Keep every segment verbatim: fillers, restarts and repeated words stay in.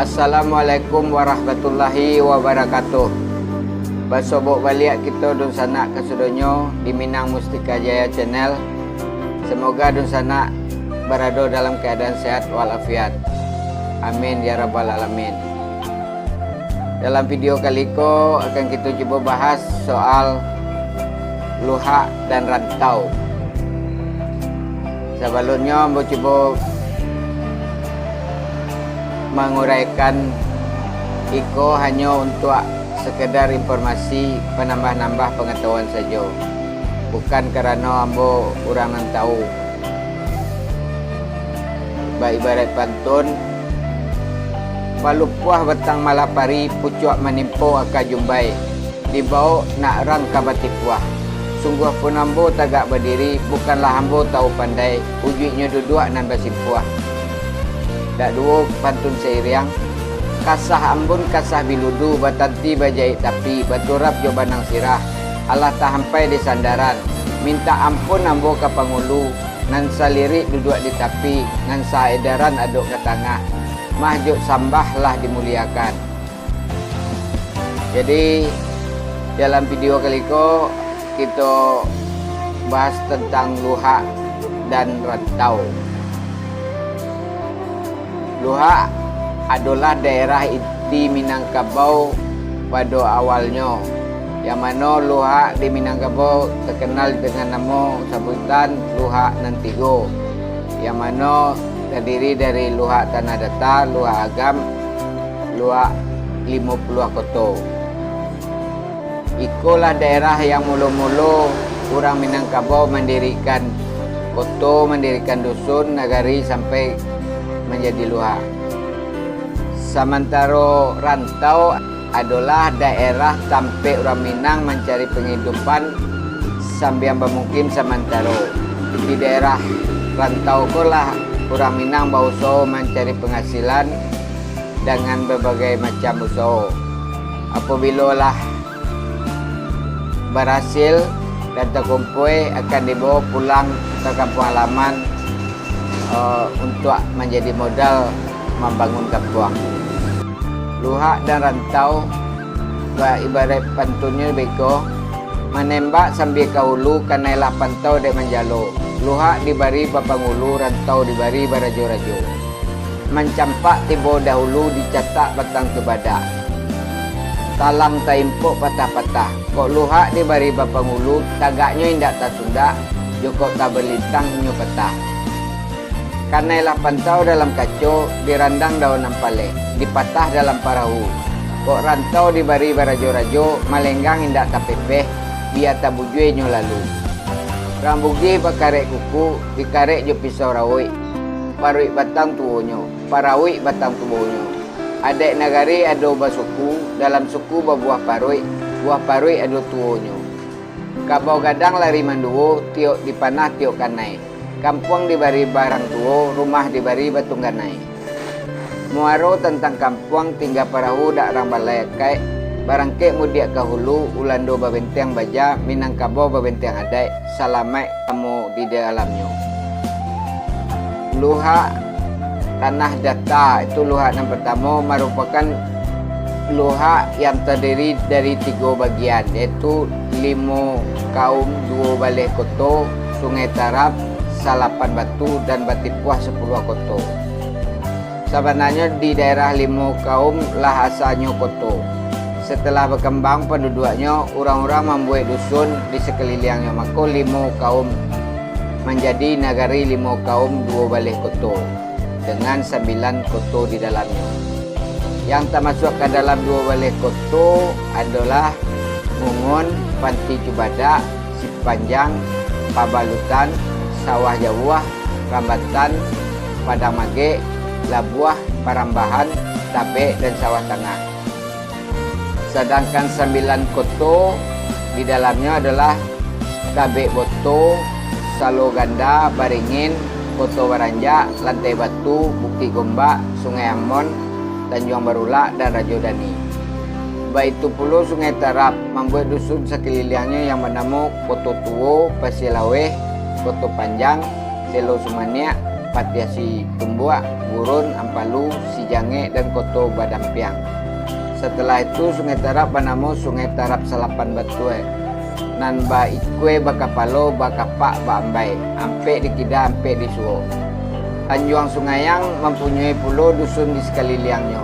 Assalamualaikum warahmatullahi wabarakatuh. Basobok baliak kito dunsanak kasadonyo di Minang Mustika Jaya Channel. Samoga dunsanak barado dalam kaadaan sehat walafiat. Amin ya rabbal alamin. Dalam video kali ko akan kito cubo bahas soal luhak dan rantau. Sabalumnyo ambo cubo manguraikan iko hanyo untuak sekedar informasi, panambah-nambah pangatahuan sajo, bukan karano ambo urang nan tahu. Baibarat pantun, balupuah batang malapari, pucuak manimpo aka jumbai, dibawok nak rang ka batipuah. Sungguah pun ambo tagak badiri, bukanlah ambo tahu pandai, ujuiknyo duduak nan basimpuah. Dak duo pantun sairiang, kasah ambun kasah biludu, batanti bajaik tapi, baturap jo banang sirah, alah tahampai di sandaran. Mintak ampun ambo ka pangulu, nan salirik duduak di tapi, nan saedaran adok ka tangah, mah jo sambah lah dimuliakan. Jadi, dalam video kali ko, kito bahas tentang luhak dan rantau. Luhak adolah daerah inti Minangkabau pado awalnyo, yang mano luhak di Minangkabau takenal dengan namo sabutan luhak nan tigo, yang mano tadiri dari luhak Tanah Data, luhak Agam, luhak Limo Puluah Koto. Ikolah daerah yang mulo-mulo urang Minangkabau mandirikan koto, mandirikan dusun, nagari, sampai manjadi luhak. Samantaro rantau adolah daerah tampek urang Minang mancari panghidupan sambiang bamukim samantaro. Di daerah rantau ko lah urang Minang bausaho mancari panghasilan dengan babagai macam usaho. Apabilo lah barasil dan takumpua, akan dibawo pulang ka kampuang halaman, eh, untuak manjadi modal mambangun kampuang. Luhak dan rantau, ba-, ibarat pantunnyo beko, manembak sambia ka hulu, kanailah pantau dek manjalo. Luhak dibari bapangulu, rantau dibari barajo-rajo. Mancampak tibo dahulu, dicatak batang cubadak. Talang taimpok patah-patah. Kok luhak dibari bapangulu, tagaknyo indak tasundak, jokok tabalintang inyo patah. Kanailah pantau dalam kaco, dirandang daun ampaleh, dipatah dalam parahu. Kok rantau dibari barajo-rajo, malenggang indak tapepeh, bia tabujua inyo lalu. Rang Bugih bakarek kuku, dikarek jo pisau rawik, paruik batang tuwonyo, parauik batang tuwonyo. Adaik nagari ado basuku, dalam suku babuah paruik, buah paruik ado tuwonyo. Kabau gadang lari manduwo, tiok dipanah tiok kanai. Kampuang dibari barang tuwo, rumah dibari batungganai. Muaro tantang kampuang, tingga parahu dak rang balai akaik, barangkek mudiak ka hulu, Ulando babenteng baja, Minangkabau babenteng adaik, salamaik amo di dalamnyo. Luhak Tanah Data, itu luhak nan partamo, marupakan luhak yang tadiri dari tigo bagian, yaitu Limo Kaum, Duo Baleh Koto, Sungai Tarab, Salapan Batu, dan Batipuah Sapuluah Koto. Sabananyo di daerah Limo Kaum lah asalnyo koto. Setelah bakambang panduduaknyo, urang-urang mambuek dusun di sakaliliangnyo, mako Limo Kaum manjadi nagari Limo Kaum Duo Baleh Koto, dengan sambilan koto di dalamnyo. Yang tamasuak ka dalam Duo Baleh Koto adolah Mungun, Panti Cubadak, Sipanjang, Pabalutan, Sawah Jauah, Rambatan, Padang Magek, Labuah, Parambahan, Tabek, dan Sawah Tangah. Sadangkan sambilan koto di dalamnyo adolah Tabek Boto, Salo Ganda, Baringin, Koto Baranjak, Lantai Batu, Bukik Gombak, Sungai Amon, Tanjuang Barulak, dan Rajo Dani. Baitu pulo Sungai Tarab, mambuek dusun sakaliliangnyo yang banamo Koto Tuo, Pasia Laweh, Koto Panjang, Selo Sumaniak, Patiah Situmbuak, Gurun, Ampalu, Sijangek, dan Koto Badampiang. Satalah itu, Sungai Tarab banamo Sungai Tarab Salapan Batua, nan baikua, bakapalo, bakapak, baambai, ampek di kida, ampek di suok. Tanjuang Sungayang mampunyoi pulo dusun di sakaliliangnyo,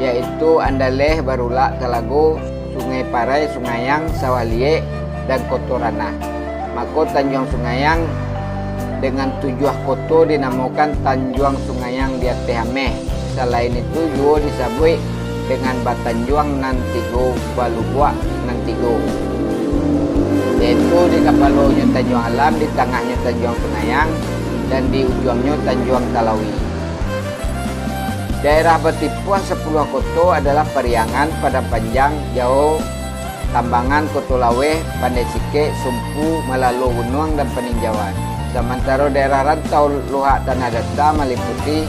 yaitu Andaleh, Barulak, Talago, Sungai Parai, Sungayang, Sawah Liek, dan Koto Ranah. Mako, Tanjuang Sungayang dengan tujuah koto dinamokan Tanjuang Sungayang di ateh ameh. Salain itu, juo disabuik dengan batanjuang nan tigo, balubuak nan tigo, yaitu di kapalonyo Tanjuang Alam, di tangahnyo Tanjuang Sungayang, dan di ujuangnyo Tanjuang Talawi. Daerah batipuah Sapuluah Koto adalah Pariangan, Padang Panjang, Jao, Tambangan, Koto Laweh, Pandai Sikek, Sumpu, Malalo Gunuang, dan Paninjauan. Samantaro daerah rantau Luhak Tanah Data maliputi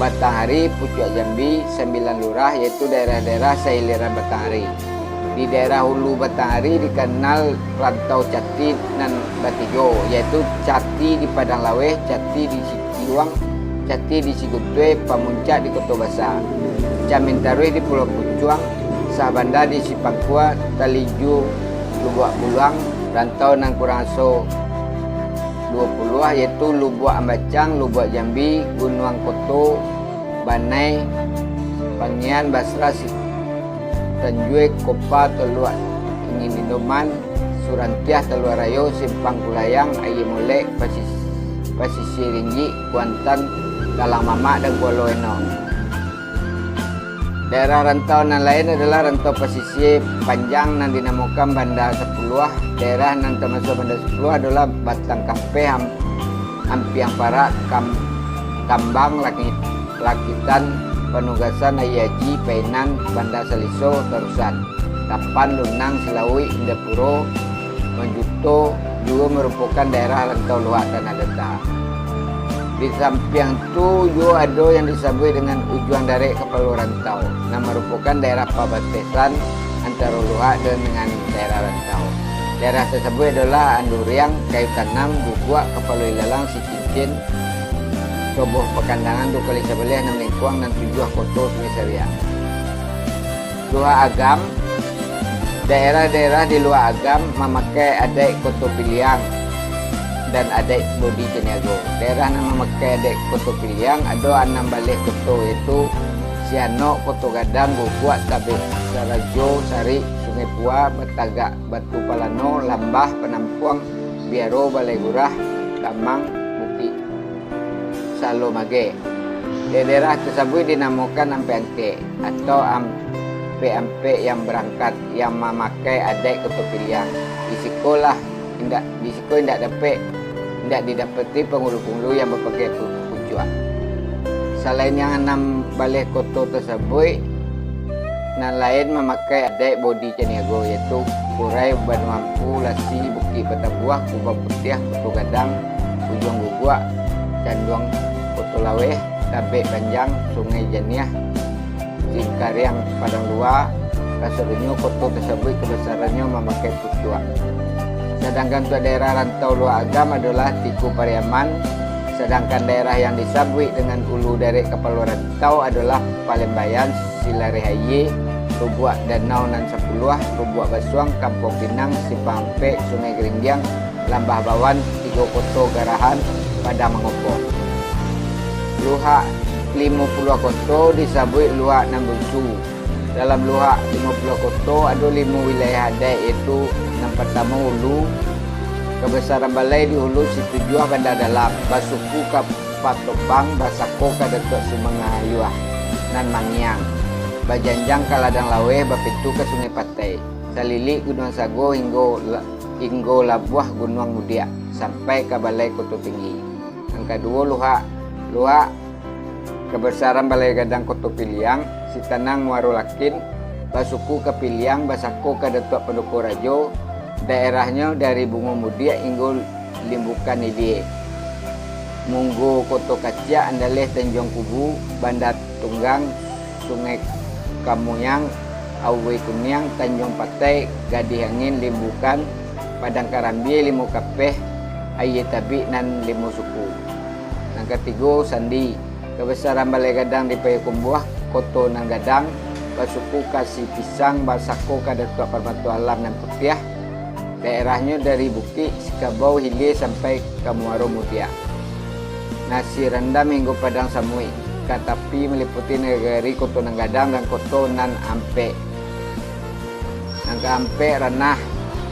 Batang Ari, Pucuak Jambi, Sambilan Lurah, yaitu daerah-daerah sailiran Batang Ari. Di daerah hulu Batang Ari dikanal rantau cati nan batigo, yaitu cati di Padang Laweh, cati di Sitiuang, cati di Sigutue, pamuncak di Koto Basa. Camin Taruih di Pulau Pucuang, Sah Banda di Sipangkua, Taliju Lubuak Buluang, rantau nan kurang aso duo puluah, yaitu Lubuak Ambacang, Lubuak Jambi, Gunuang Koto, Banai, Pangian, Basrah, Si-, Tanjue, Kopa, Toluak Tinggi Mindoman, Surantiah, Toluak Rayo, Simpang Kulayang, Aia Molek, Pasis-, Pasisia Rinjik, Kuantan, Galang Mamak, dan Kualo Enok. Daerah rantau nan lain adolah rantau pasisia panjang nan dinamokan Banda Sapuluah. Daerah nan tamasuak Banda Sapuluah adolah Batang Kampeh, Am-, Ampiang Parak, Kam-, Kambang, Langit-, Lakitan, Panugasan, Aia Aji, Painan, Banda Saliso, Tarusan, Tapan, Lunang, Silauik, Indah Puro, Manjuto, juo marupokan daerah rantau Luhak Tanah Data. Di sampiang tu juo ado yang disabuik dengan Ujuang Darek Kapalo Rantau, nan marupokan daerah pabatasan antaro Luhak dan dengan daerah rantau. Daerah tasabuik adolah Anduriang, Kayu Tanam, Guguak, Kapalo Ilalang, Sicincin, Toboh Pakandangan, Duo Kali Sabaleh, Nan Lengkuang, nan Tujuah Koto Sungai Sariak. Luhak Agam, daerah-daerah di Luhak Agam mamakai adaik Koto Piliang dan adaik Bodi Caniago. Daerah nan mamakai adaik Koto Piliang ado anam baleh koto, yaitu Sianok, Koto Gadang, Guguak, Tabek, Sarajo, Sarik, Sungai Pua, Batagak, Batu Palano, Lambah, Panampuang, Biaro, Balai Gurah, Kamang, Bukik Salo Mageh. Daerah tasabuik dinamokan Ampek Angkek atau Ampek-Ampek yang Barangkat, yang mamakai adaik Koto Piliang. Di sikolah indak, di siko indak dapek, indak didapati pangulu-pangulu yang bapakai pu-, pucuak. Salain yang anam baleh koto tasabuik, nan lain mamakai adaik Bodi Caniago, yaitu Kurai, Banua Ampu, Lasi, Bukik Batabuah, Kubang Putiah, Koto Gadang, Ujuang Guguak, Canduang, Koto Laweh, Tabek Panjang, Sungai Janiah, Cingkariang, Padang Lua. Kasadonyo koto tasabuik kabasarannyo mamakai pucuak. Sadangkan untuak daerah rantau Luhak Agam adolah Tiku Pariaman, sadangkan daerah yang disabuik dengan Ulu Darek Kapalo Rantau adolah Palembayan, Silareh Aia, Lubuak Danau Nan Sapuluah, Lubuak Basuang, Kampuang Pinang, Simpang Ampek, Sungai Gerindiang, Lambah Bawan, Tigo Koto Garahan, Padang Mangopok. Luhak Limo Puluah Koto disabuik Luhak Nan Bunsu. Dalam Luhak Limo Puluah Koto ado limo wilayah adaik, yaitu nan partamo Ulu, kabasaran balai di Ulu Situjuah Banda Dalam, basuku ka Patobang, basako ka Datuak Sumangayuah nan Mangiang, bajanjang ka Ladang Laweh, bapintu ka Sungai Patai, salilik Gunuang Sago hinggo la-, hinggo labuah Gunuang Mudiak, sampai ka Balai Koto Tinggi. Nan kaduo Luhak, Luhak kabasaran Balai Gadang Koto Piliang, Sitanang Muaro Lakin, basuku ka Piliang, basako ka Datuak Pandoko Rajo, daerahnyo dari Bungo Mudiak hinggo Limbukan Ilie, Munggo Koto Kaciak, Andaleh Tanjuang Kubu, Banda Tunggang, Sungai Kamuyang, Awai Kuniang, Tanjuang Patai, Gadih Angin, Limbukan, Padang Karambia, Limo Kapeh, Aia Tabik, nan Limo Suku. Nah, Katigo, Sandi. Kabasaran Balai Gadang di Payokumbuah, koto nan gadang, basuku ka Sipisang, basako ka Datuak Parmato Alam nan putiah, daerahnyo dari Bukik Sikabau Hilir sampai ka Muaro Mudiak. Nasi Randam hinggo Padang Samuik, ka tapi maliputi nagari Koto Nan Gadang dan Koto Nan Ampek. Nan kaampek, Ranah.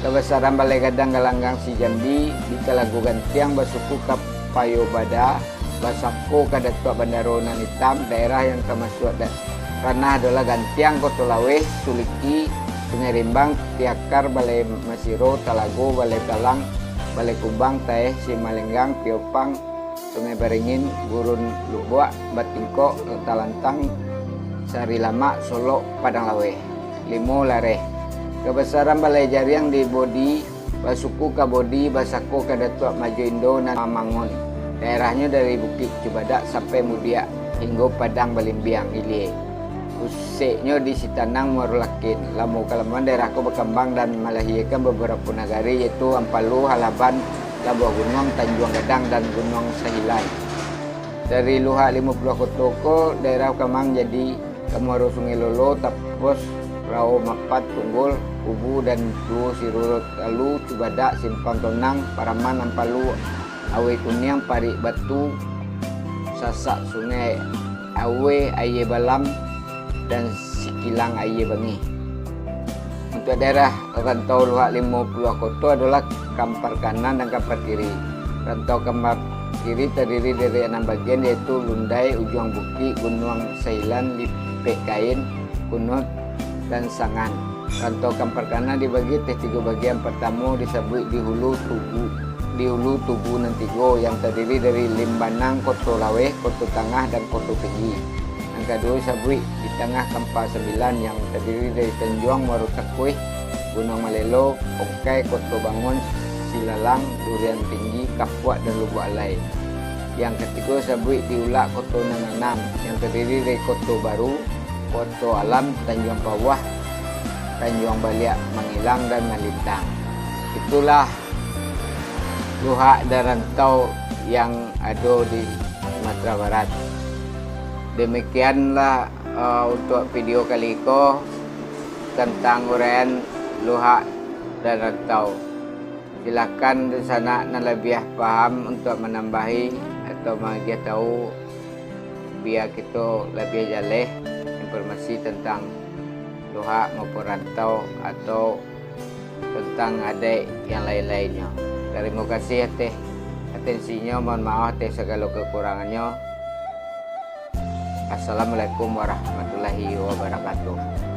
Kabasaran Balai Gadang Galanggang Sijambi di Talago Gantiang, basuku ka Payo Bada, basako ka Datuak Bandaro Nan Itam. Daerah yang tamasuak da-, ranah adolah Gantiang, Koto Laweh, Suliki, Sungai Rimbang, Tiakar, Balai Masiro, Talago, Balai Talang, Balai Kubang, Taeh, Simalenggang, Piopang, Sungai Baringin, Gurun Lubuak, Batingkok, Talantang, Sarilamak, Solok, Padang Laweh. Limo, Lareh. Kabasaran Balai Jariang di Bodi, basuku ka Bodi, basako ka Datuak Majo Indo Nan Mamangun. Daerahnyo dari Bukik Cubadak sampai Mudiak hinggo Padang Balimbiang Ilie. Puseknyo di Sitanang, Muaro Lakin. Lamo kalamoan daerah ko bakambang dan malahiakan babarapo nagari, yaitu Ampalu, Halaban, Labuah Gunuang, Tanjuang Gadang, dan Gunuang Sahilan. Dari Luhak Limo Puluah Koto ko, daerah Kamang jadi ka Muaro Sungai Lolo, Tapos, Rao Mapat, Tunggul, Kubu, dan Duo Siruro, Talu, Cubadak, Simpang Tonang, Paraman, Ampalu, Aweh Kuniang, Parik Batu, Sasak Sungai Aweh, Aia Balam, dan Sikilang Aia Bangih. Untuak daerah rantau Luhak Limo Puluah Koto adolah Kampar Kanan dan Kampar Kiri. Rantau Kampar Kiri tadiri dari anam bagian, yaitu Lundai, Ujuang Bukik, Gunuang Sailan, Lipek Kain, Kunut, dan Sangan. Rantau Kampar Kanan dibagi ateh tigo bagian. Partamo disabuik di hulu tugu, di hulu tugu nan tigo, yang tadiri dari Limbanang, Koto Laweh, Koto Tangah, dan Koto Tinggi. Nan kaduo sabuik di tangah Kampa Sambilan, yang tadiri dari Tanjuang, Muaro Takuih, Gunuang Malelo, Pongkai, Koto Bangun, Silalang, Durian Tinggi, Kapuak, dan Lubuak Alai. Yang katigo sabuik di ulak Koto Nan Anam, yang tadiri dari Koto Baru, Koto Alam, Tanjuang Pauah, Tanjuang Baliak, Mangilang, dan Malintang. Itulah luhak dan rantau yang ado di Sumatera Barat. Demikianlah, eh, untuk video kali ko tentang uraian luhak dan rantau. Silakan dunsanak nan labiah paham untuk manambahi atau maagiah tahu, bia kito labiah jaleh informasi tentang luhak maupun rantau atau tentang adaik yang lain-lainnyo. Tarimo kasih ateh atensinyo, mohon maaf ateh sagalo kakurangannyo. Assalamualaikum warahmatullahi wabarakatuh.